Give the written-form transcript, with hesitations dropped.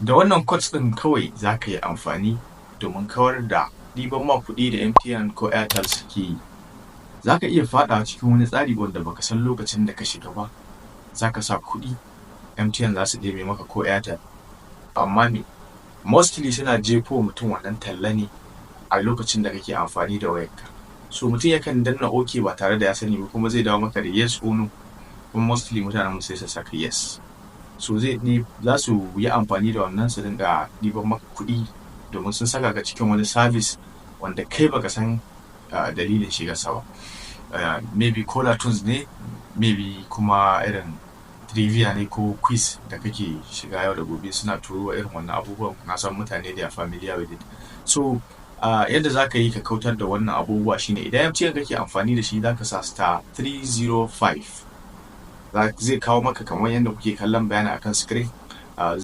Da wannan codes ɗin kawai za ka yi amfani domin kawar da ɗiban ma kuɗi da MTN ko Airtel suke yi. Za ka iya faɗawa cikin wani tsari wanda baka san lokacin da ka shiga ba. Za ka sa kuɗi, MTN za su ɗebe maka ko Airtel. Amma me? Mostly suna jefo mutum wannan talla ne a lokacin da kake amfani da wayarka. So mutum yakan danna OK ba tare da ya sani ba, kuma zai dawo maka da yes or no. Kuma mostly mutanen mu sai su saka yes. So zai za su yi amfani da wannan su dinga ɗiban maka kuɗi domin sun saka ka cikin wani service wanda kai baka san dalilin shigarsa ba. Maybe caller tunes ne, maybe kuma irin trivia ne ko quiz da kake shiga yau da gobe, suna turo irin wannan abubuwan. Na san mutane da are familiar with it. So yadda za ka yi ka kautar da wannan abubuwa shine, idan MTN kake amfani da shi, za ka sa *305, zai kawo maka kamar yadda kuke kallon bayani akan screen.